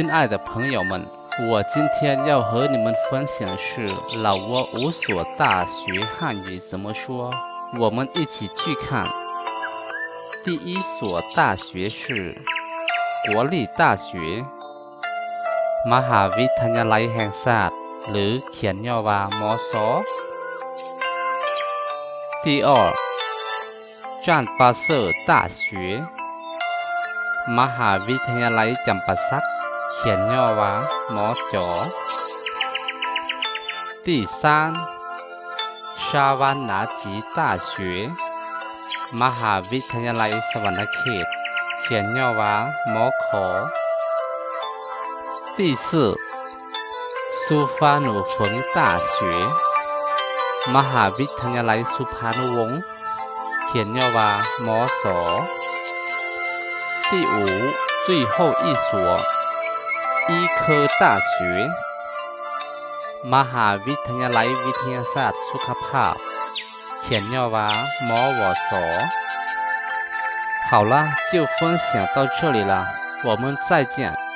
亲爱的朋友们，我今天要和你们分享是老挝五所大学汉语怎么说，我们一起去看。第一所大学是国立大学，มະຫາວິທະຍາໄລແຫ່ງຊາດ ຫຼື ຂຽນຫຍໍ້ວ່າ ມສ. 第二 ຈຳປາສັກ ຕາເຊ ມະຫາວິທະຍາໄລຈຳປາສັກ ຂຽນຫຍໍ້ວ່າ ມຈ. 第三 ຊາວັນນາຈິ ຕາເຊ ມະຫາວິທະຍາໄລສະຫວັນນະເຂດ ຂຽນຫຍໍ້ວ່າ ມຂ. 第四 ສຸຟານູເຟິງ ຕາເຊ ມະຫາວິທະຍາໄລສຸພານຸວົງ ຂຽນຫຍໍ້ວ່າ ມສ. 第五 最后一所 医科大学 ມະຫາວິທະຍາໄລວິທະຍາສາດສຸຂະພາບ ຂຽນຫຍໍ້ວ່າ ມວສ. 好啦，就分享到这里啦，我们再见。